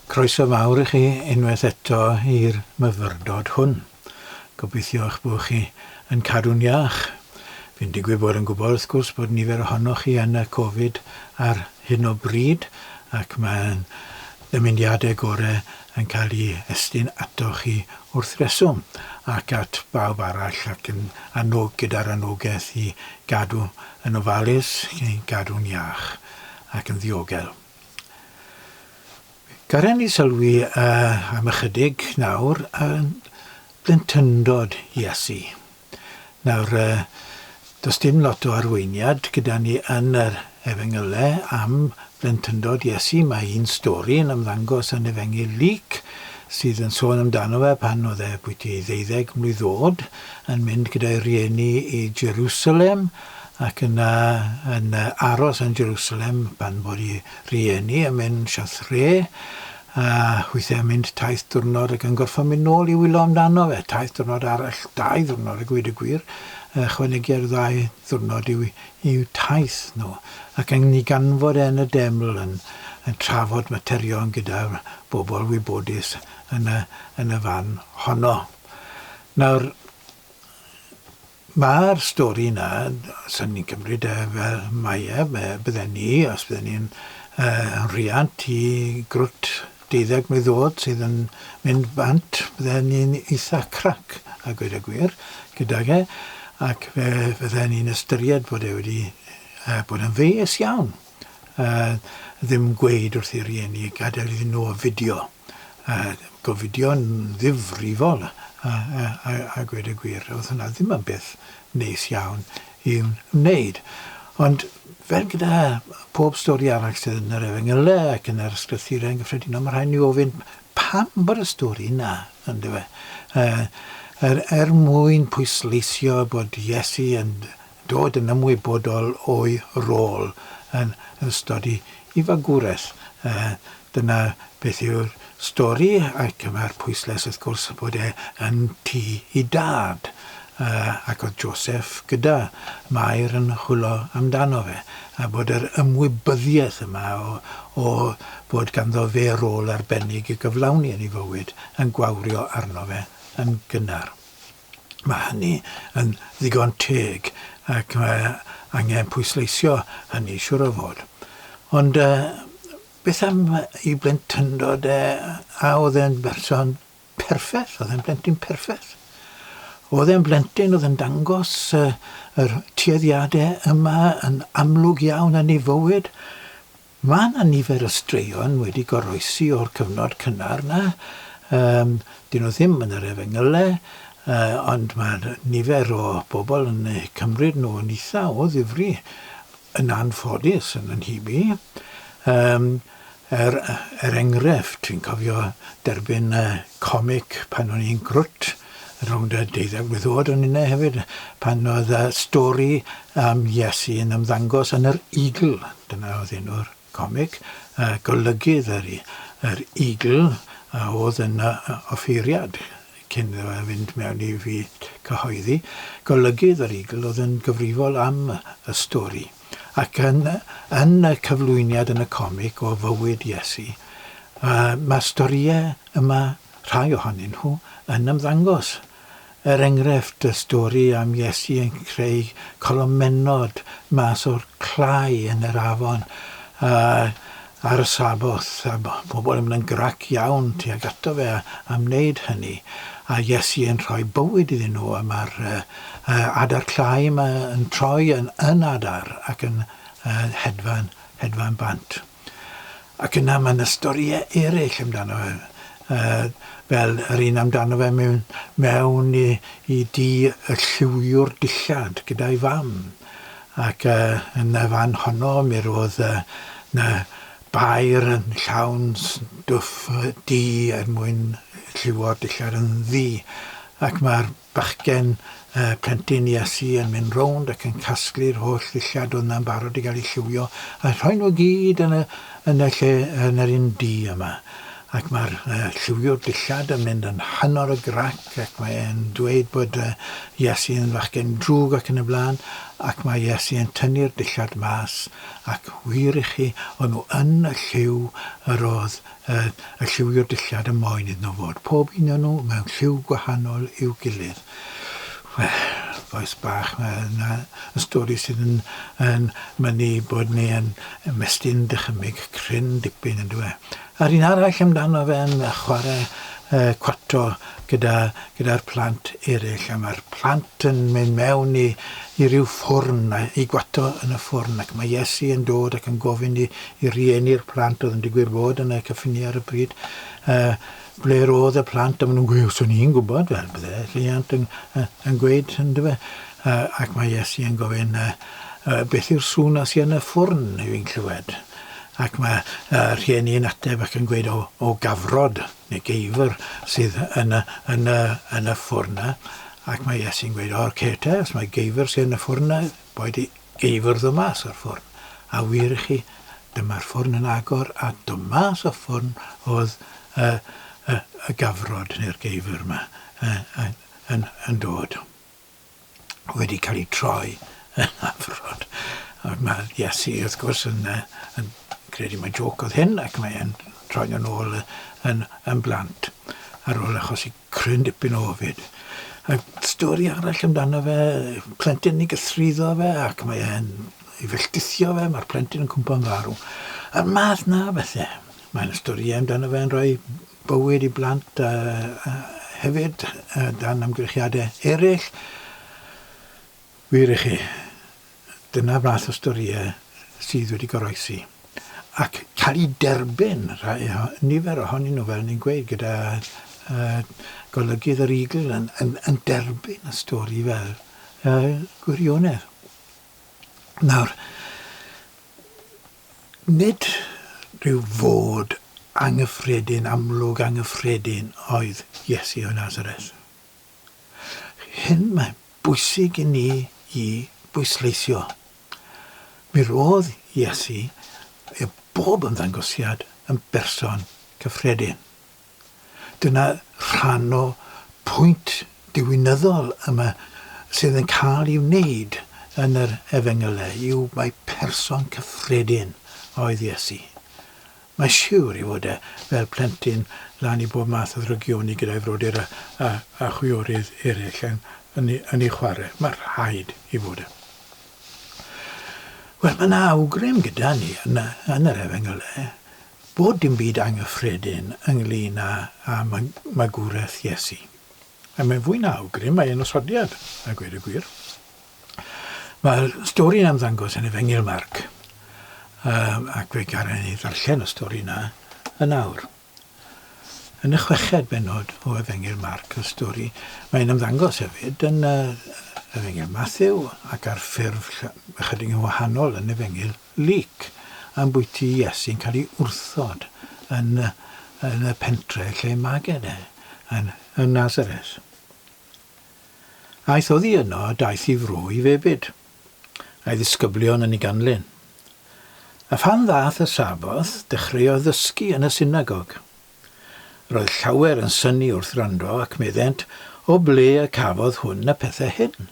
Croeso mawr i chi unwaith eto i'r myfyrdod hwn. Gobeithio eich bod chi yn cadw'n iach. Fi'n digwydd bod yn gwybod wrth gwrs bod nifer ohonoch chi yn y Covid ar hyn o bryd ac mae'n ddymuniadau gore yn cael ei estyn atoch chi wrth reswm ac at bawb arall ac yn annog gyda'r anogaeth i gadw yn ofalus, i gadw'n iach ac yn ddiogel. Garen ni sylwi am ychydig nawr ar blentyndod Iesu. Nawr, does dim lot o arweiniad gyda ni yn yr Efengylau am blentyndod Iesu. Mae un stori yn ymddangos yn Efengyl Luc sydd yn sôn amdano fe pan oedd e bwyty ddeuddeg mlwydd oed yn mynd gyda'i rieni i Jerusalem ac yna yn aros yn Jerusalem pan bod ei rieni yn mynd Chastre, a hwythau yn mynd taith diwrnod ac yn gorfod mynd nôl i wylo amdano fe. Taith diwrnod arall, dau ddiwrnod a gweud y gwir, ychwanegu'r ddau ddiwrnod i'w, i'w taith nhw. Ac yn ei ganfod e yn y deml yn, yn trafod materion gyda'r bobl wybodus yn y, yn y fan honno. Nawr, Mae'r stori 'na, 'sen ni'n cymryd e fel mae e, bydden ni, os bydden ni'n uh, rhiant i grwt deuddeg mlwydd oed sydd yn mynd bant, bydden ni'n eitha crac, a gweud y gwir, gydag e, ac fe fydden ni'n ystyried bod e wedi uh, bod yn feius iawn. Uh, ddim gweud wrth ei rieni, gadael iddyn nhw ofidio. Gofidio'n ddifrifol, a, a, a, a gweud y gwir, oedd hwnna ddim yn beth neis iawn i'w wneud. Ond fel gyda pob stori arall sydd yn yr Efengylau ac yn yr Ysgrythurau yn gyffredinol, mae rhaid ni ofyn pam bod y stori yna, yndyfe? Er, er mwyn pwysleisio bod Iesu yn dod yn ymwybodol o'i rôl yn ystod ei, ei fagwraeth. Dyna beth yw'r stori, ac mae'r pwyslais wrth gwrs bod e yn tŷ i dad, ac oedd Joseph gyda Mair yn chwilo amdano fe, a bod yr ymwybyddiaeth yma o, o fod ganddo fe rôl arbennig i gyflawni yn ei fywyd yn gwawrio arno fe yn gynnar. Mae hynny yn ddigon teg ac mae angen pwysleisio hynny siwr o fod. Ond beth am ei blentyndod e? A oedd e'n berson perffaith? Oedd e'n blentyn perffaith? Oedd e'n blentyn oedd yn dangos yr tueddiadau yma yn amlwg iawn yn ei fywyd? Mae 'na nifer o straeon wedi goroesi o'r cyfnod cynnar 'na. Yym, 'dyn nhw ddim yn yr Efengylau, yy, ond mae nifer o bobl yn eu cymryd nhw yn eitha o ddifri, yn anffodus yn 'y nhyb i. Yym, er, er enghraifft, dwi'n cofio derbyn comic pan o'n i'n grwt, rownd y deuddeg mlwydd oed o'n inne hefyd, pan oedd y stori am Iesu yn ymddangos yn yr Eagle, dyna oedd enw'r comic, uh, golygydd yr, yr Eagle a oedd yn offeiriad cyn iddo fe fynd mewn i fyd cyhoeddi, golygydd yr Eagle oedd yn gyfrifol am y stori. Ac yn, yn y cyflwyniad yn y comic o fywyd Iesu, uh, mae storïau yma rhai ohonyn nhw yn ymddangos. Er enghraifft, y stori am Iesu yn creu colomennod mas o'r clai yn yr afon ar y Saboth, a pobl yn mynd yn grac iawn tuag ato fe am wneud hynny, a Iesu yn rhoi bywyd iddyn nhw, a mae'r adar clai yma yn troi yn, yn adar ac yn hedfan, hedfan bant. Ac yna mae yna storïau eraill amdano fe, uh, fel yr un amdano fe mewn, mewn i, i dŷ y lliwiwr dillad gyda'i fam. Ac uh, yn y fan honno mi roedd uh, na bair yn llawn stwff du er mwyn lliwio'r dillad yn ddu. Ac mae'r Bachgen, plentyn Iesu yn mynd rownd ac yn casglu'r holl ddillad oedd 'na'n barod i gael eu lliwio a rhoi nhw gyd yn y, yn y lle, yn yr un du yma. Ac mae'r lliwiwr dillad yn mynd yn hynod o grac ac mae'n dweud bod Iesu yn fachgen drwg ac yn y blaen, ac mae Iesu yn tynnu'r dillad mas ac wir i chi, o'n nhw yn y lliw yr oedd y lliwiwr dillad yn moyn iddyn nhw fod. Pob un o'n nhw mewn lliw gwahanol i'w gilydd. Wel, bois bach, mae yna y stori sydd yn, yn mynnu bod ni yn ymestyn dychymyg cryn dipyn yn dyw e. A'r un arall amdano fe yn chwarae cwato gyda, gyda'r plant eraill, a mae'r plant yn mynd mewn i, i ryw ffwrn, i gwato yn y ffwrn, ac mae Iesu yn dod ac yn gofyn i, i rieni'r plant oedd yn digwydd bod yn y cyffiniau ar y pryd, uh, ble roedd y plant, a maen nhw'n gweud, swn i'n gwybod, fel bydde rhiant yn, yn, yn gweud, yn dyfe. Uh, ac mae Iesu yn gofyn, uh, uh, beth yw'r sŵn as i yn y ffwrn, i fi'n clywed? Ac mae y rhieni yn ateb ac yn gweud o, o gafrod neu geifr sydd yn y, yn y, yn y ffwrn 'na. Ac mae Iesu'n gweud, o, oce te, os mae geifr sydd yn y ffwrn 'na, boed i geifr ddod mas o'r ffwrn. A wir i chi, dyma'r ffwrn yn agor a dod mas o'r ffwrn oedd y, y, y gafrod neu'r geifr yma yn, yn, yn dod. wedi cael eu troi yn afrod. A mae Iesu, wrth gwrs, yn, yn credu mai jôc oedd hyn, ac mae e'n troi nhw'n ôl yn, yn blant ar ôl achosi cryn dipyn o ofid. A stori arall amdano fe, plentyn i gythruddo fe, ac mae e'n ei felltithio fe, mae'r plentyn yn cwmpo'n farw. A'r math na bethau. Mae'n storïau amdano fe yn rhoi bywyd i blant a, a hefyd dan amgylchiadau eraill. Wir i chi, dyna fath o storïau sydd wedi goroesi. Ac cael eu derbyn, rhai, nifer ohonyn nhw, fel ni'n gweud, gyda uh, golygydd yr Eagle yn, yn, yn derbyn y stori fel uh, gwirionedd. Nawr, Nid rhyw fod anghyffredin, amlwg anghyffredin oedd Iesu o Nazareth. Hyn mae'n bwysig i ni i bwysleisio. Mi roedd Iesu i bob ymddangosiad yn berson cyffredin. Dyna rhan o pwynt diwinyddol yma sydd yn cael ei wneud yn yr Efengylau yw mai person cyffredin oedd Iesu. Mae'n siwr ei fod e fel plentyn lan i bob math o ddrygioni gyda'i frodyr a, a, a chwiorydd eraill yn, yn, yn ei chwarae. Mae rhaid i fod e. Wel, mae yna awgrym gyda ni yn, yn yr Efengylau bod dim byd anghyffredin ynglyn â, â magwraeth Iesu. A mae'n fwy na awgrym, mae e'n osodiad, a gweud y gwir. Mae'r stori'n ymddangos yn Efengyl Marc, um, ac fe garen ni ddarllen y stori yna yn awr. Yn y chweched bennod o Efengyl Marc, y stori, mae'n ymddangos hefyd yn uh, Efengyl Matthew ac ar ffurf ychydig yn wahanol yn Efengyl Luc, ambwyty Iesu'n cael ei wrthod yn, yn y pentre lle maged e, yn, yn Nazareth. Aeth oddi yno a daeth i fro i febyd, a'i ddisgyblion yn ei ganlyn. A phan ddaeth y Saboth, dechreuodd ddysgu yn y synagog. Roedd llawer yn synnu wrth wrando ac meddent, O ble y cafodd hwn y pethau hyn?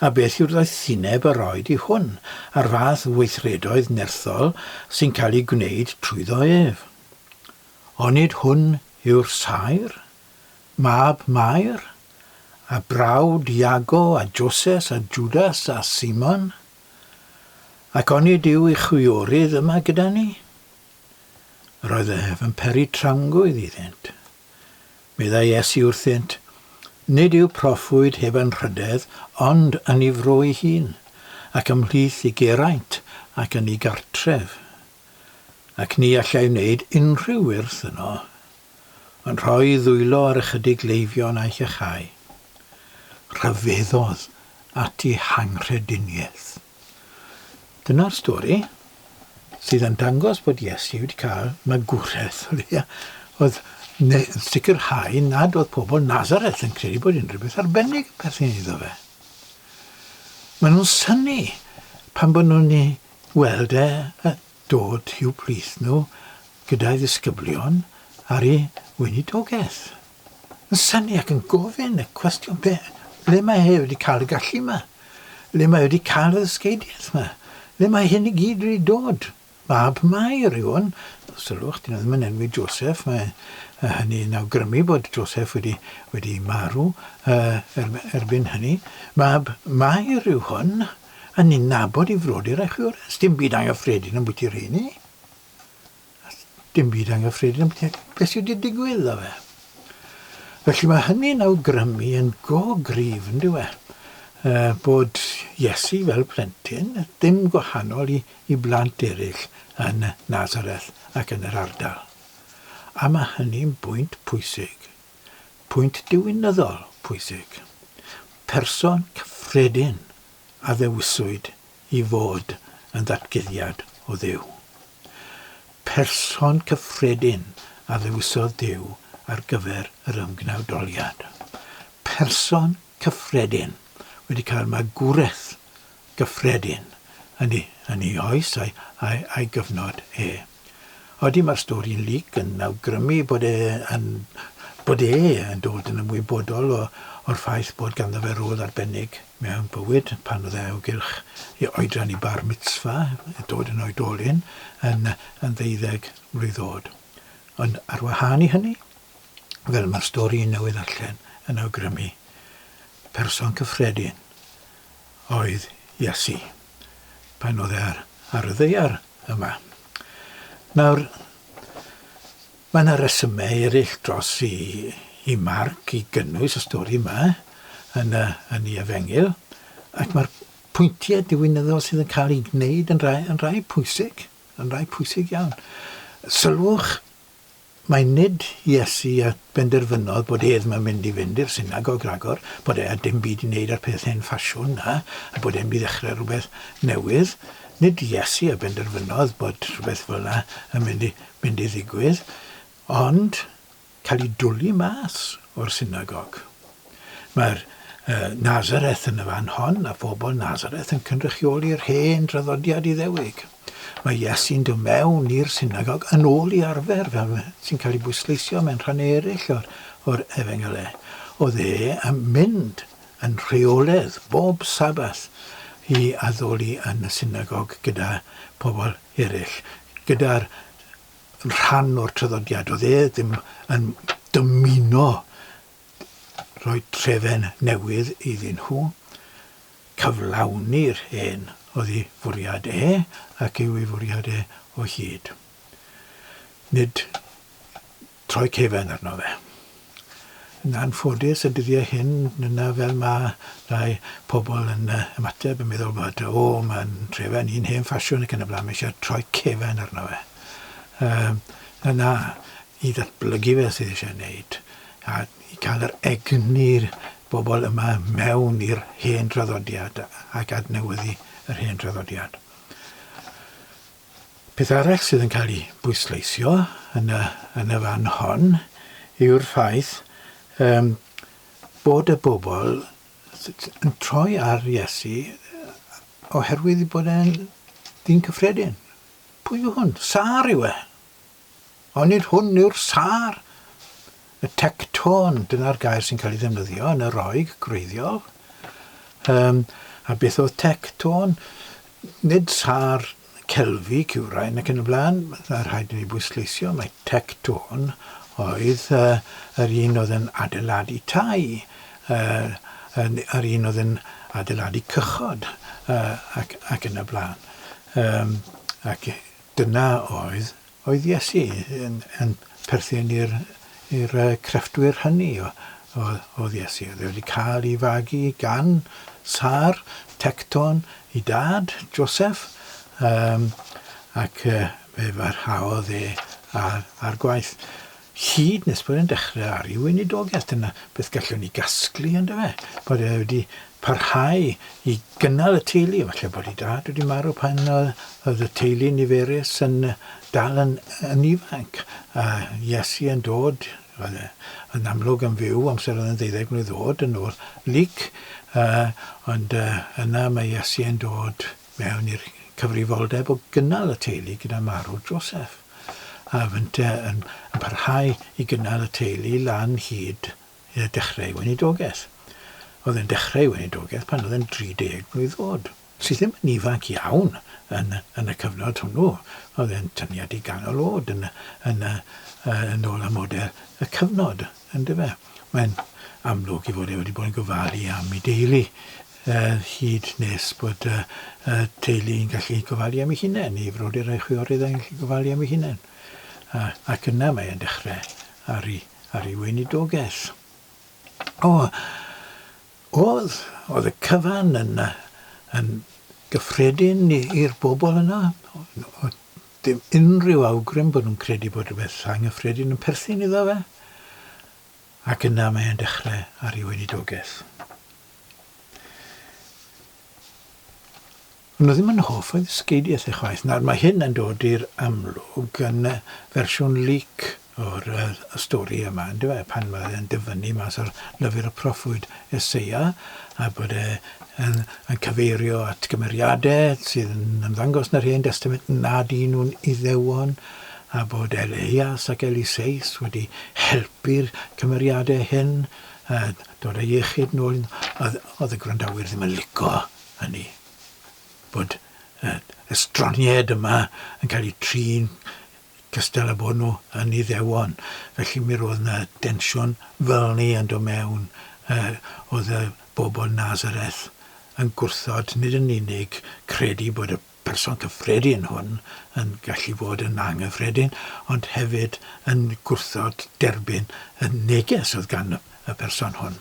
A beth yw'r ddoethineb a roed i hwn, a'r fath weithredoedd nerthol sy'n cael eu gwneud trwyddo ef? Onid hwn yw'r saer, mab Mair, a brawd Iago a Joses a Jwdas a Simon? Ac onid yw ei chwiorydd yma gyda ni? Yr oedd ef yn peri tramgwydd iddynt. Meddai Iesu wrthynt, Nid yw proffwyd heb anrhydedd ond yn ei fro ei hun, ac ymhlith ei geraint ac yn ei gartref. Ac ni allai wneud unrhyw wyrth yno, ond rhoi ei ddwylo ar ychydig leifion a'i iachau. Rhyfeddodd at ei hanghrediniaeth. Dyna'r stori sydd yn dangos bod Iesu wedi cael magwraeth o leia. Oedd yn sicrhau nad oedd pobl Nazareth yn credu bod unrhyw beth arbennig yn perthyn iddo fe. Maen nhw'n synnu pan bod nhw'n ei weld e dod i'w plith nhw gyda'i ddisgyblion ar ei weinidogaeth. Yn synnu ac yn gofyn y cwestiwn, be, le mae e wedi cael y gallu yma? Le mae wedi cael y ddysgeidiaeth yma? Le mae hyn i gyd wedi dod? Mab Mair yw hwn. Sylwch, dyn nhw ddim yn enwi Joseph, mae hynny'n awgrymu bod Joseph wedi, wedi marw uh, erbyn hynny. Mab Mair yw hwn, a ni'n nabod i frodyr a'i chwiorydd. Dim byd anghyffredin yn bwyty rheini. Dim byd anghyffredin am beth sydd wedi digwydd iddo fe. Felly mae hynny'n awgrymu yn go gryf, yn dyw e, bod Iesu fel plentyn ddim gwahanol i, i blant eraill yn Nazareth ac yn yr ardal. A mae hynny'n bwynt pwysig, pwynt diwinyddol pwysig. Person cyffredin a ddewiswyd i fod yn ddatguddiad o Dduw. Person cyffredin a ddewisodd Duw ar gyfer yr ymgnawdoliad. Person cyffredin wedi cael magwraeth gyffredin yn ei, yn ei oes a'i, a'i, a'i gyfnod e. Odi, mae'r stori yn Luc yn awgrymu bod e yn, bod e yn dod yn ymwybodol o, o'r ffaith bod ganddo fe rôl arbennig mewn bywyd pan oedd e o gylch i oedran i bar mitzvah, dod yn oedolyn yn, yn ddeuddeg mlwydd oed. Ond ar wahân i hynny, fel mae'r stori newydd allan yn awgrymu, person cyffredin oedd Iesu pan oedd e ar, ar y ddaear yma. Nawr, mae yna resymau eraill dros i, i Marc i gynnwys y stori yma yn, y, yn ei efengyl, ac mae'r pwyntiau diwinyddol sydd yn cael eu gwneud yn rai, yn rai pwysig, yn rai pwysig iawn. Sylwch Mai nid Iesu a benderfynodd bod e ddim yn mynd i fynd i'r synagog ragor, bod e â dim byd i wneud â'r peth hen ffasiwn 'na, a bod e'n mynd i ddechrau rhywbeth newydd. Nid Iesu a benderfynodd bod rhywbeth fel 'na yn mynd i, mynd i ddigwydd, ond cael ei dwlu mas o'r synagog. Mae'r Nazareth yn y fan hon, a phobl Nazareth yn cynrychioli'r hen draddodiad Iddewig. Mae Iesu'n dod mewn i'r synagog yn ôl i arfer, fel sy'n cael ei bwysleisio mewn rhannau eraill o'r, o'r efengylau. Oedd e yn mynd yn rheoledd bob Sabath i addoli yn y synagog gyda pobl eraill, gyda'r rhan o'r traddodiad. Oedd e ddim yn dymuno rhoi trefen newydd iddyn nhw, cyflawni'r hen oedd ei fwriad e, ac yw ei fwriad e o hyd. Nid troi cefen arno fe. Yn anffodus, y dyddiau hyn, dyna fel mae rhai pobl yn ymateb yn meddwl bod, o, mae'n trefen un hen ffasiwn ac yn y blaen, mae eisiau troi cefen arno fe. Um, na, i ddatblygu fe sydd eisiau wneud, a i cael yr egni'r bobl yma mewn i'r hen draddodiad ac adnewyddu yr hen draddodiad. Peth arall sydd yn cael ei bwysleisio yn y, yn y fan hon yw'r ffaith um, bod y bobl yn troi ar Iesu oherwydd bod e'n ddyn cyffredin. Pwy yw hwn? Sâr yw e. Onid hwn yw'r sâr? Y tectôn, dyna'r gair sy'n cael ei ddefnyddio yn y Roeg gwreiddiol. Um, a beth oedd tectôn? Nid sâr celfi, cywrain ac yn y blaen, a rhaid i ni bwysleisio mae tectôn oedd uh, yr un oedd yn adeiladu tai, uh, yr un oedd yn adeiladu cychod uh, ac, ac yn y blaen. Um, ac Dyna oedd oedd Iesu yn, yn perthyn i'r i'r crefftwyr hynny o, o, oedd Iesu. Oedd e wedi cael ei fagu gan Sar, Tecton, ei dad, Joseph, um, ac uh, fe farhaodd e ar, ar gwaith hyd nes bod e'n dechrau ar ei weinidogaeth. Dyna beth gallwn ni gasglu, ynddo fe? Bod e wedi parhau i gynnal y teulu, falle bod ei dad wedi marw pan oedd y teulu niferus yn dal yn, yn ifanc, a Iesu yn dod, oedd e yn amlwg yn fyw amser oedd yn ddeuddeg mlwydd oed yn ôl Luc, uh, ond uh, yna mae Iesu yn dod mewn i'r cyfrifoldeb o gynnal y teulu gyda marw Joseph. a fynte yn, yn parhau i gynnal y teulu lan hyd i dechrau ei weinidogaeth. Oedd e'n dechrau ei weinidogaeth pan oedd e'n 30 mlwydd oed, sydd ddim yn ifanc iawn yn, yn y cyfnod hwnnw. Oedd e'n tyniad i ganol oed yn, yn, yn ôl amodau y cyfnod, yndyfe. Mae'n amlwg i fod e wedi bod yn gofalu am ei deulu hyd nes bod y teulu yn gallu gofalu am ei hunain, ei frodyr a'i chwiorydd yn gallu gofalu am ei hunain. Ac yna mae e'n dechrau ar ei, ar ei weinidogaeth. O, oedd, oedd y cyfan yn, yn gyffredin i'r bobl yna. Oedd dim unrhyw awgrym bod nhw'n credu bod rhywbeth anghyffredin yn perthyn iddo fe. Ac yna mae e'n dechrau ar ei weinidogaeth. Ond nhw ddim yn hoff o'i ddysgeidiaeth e chwaith. Nawr mae hyn yn dod i'r amlwg yn fersiwn Luc o'r y stori yma, yndyw e? Pan mae e'n dyfynnu mas o'r lyfr y proffwyd Eseia, a bod e yn, yn cyfeirio at gymeriadau sydd yn ymddangos yn yr Hen Destament nad y'n nhw'n Iddewon, a bod Eleias ac Eliseus wedi helpu'r cymeriadau hyn, a dod â iechyd nôl. Oedd, oedd y gwrandawyr ddim yn lico hynny. Bod y estroniaid yma yn cael eu trin cystal â bod nhw yn Iddewon. Felly mi roedd yna densiwn fel 'ny yn dod mewn. Oedd y bobl Nazareth yn gwrthod nid yn unig credu bod y person cyffredin hwn yn gallu bod yn anghyffredin, ond hefyd yn gwrthod derbyn y neges oedd gan y person hwn.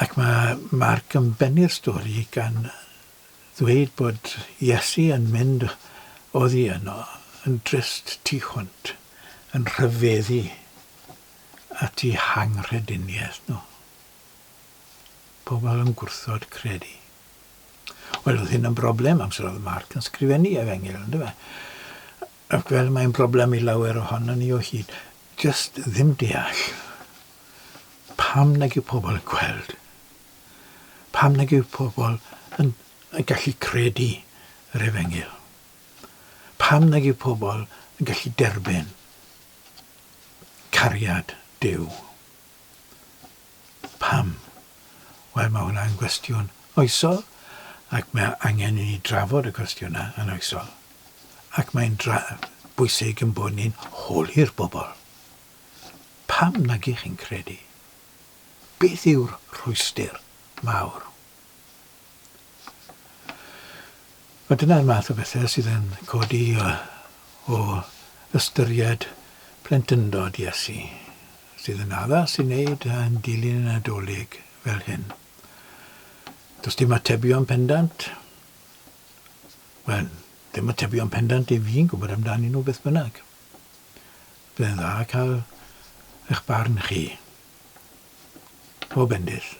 Ac mae Marc yn bennu'r stori gan ddweud bod Iesu yn mynd oddi yno yn drist tu hwnt, yn rhyfeddu at eu hanghrediniaeth nhw. Pobl yn gwrthod credu. Wel, oedd hyn yn broblem amser oedd Marc yn sgrifennu efengyl, yndyfe? Ac fel mae'n broblem i lawer ohonon ni o hyd, jyst ddim deall pam nag yw pobl yn gweld, pam nag yw pobl yn, yn gallu credu yr efengyl, pam nag yw pobl yn gallu derbyn cariad Duw. Pam? Wel, mae hwnna'n gwestiwn oesol, ac mae angen i ni drafod y cwestiwn yna yn oesol. Ac mae'n bwysig yn bod ni'n holi'r bobl. Pam nag ych chi'n credu? Beth yw'r rhwystr mawr? Wel, dyna'r math o bethau sydd yn codi o, o ystyried plentyndod Iesu, sydd yn addas i wneud yn dilyn y Nadolig fel hyn. Does dim atebion pendant. Wel, dim atebion pendant i fi'n gwybod amdanyn nhw beth bynnag. Byddai'n dda cael eich barn chi. Pob bendith.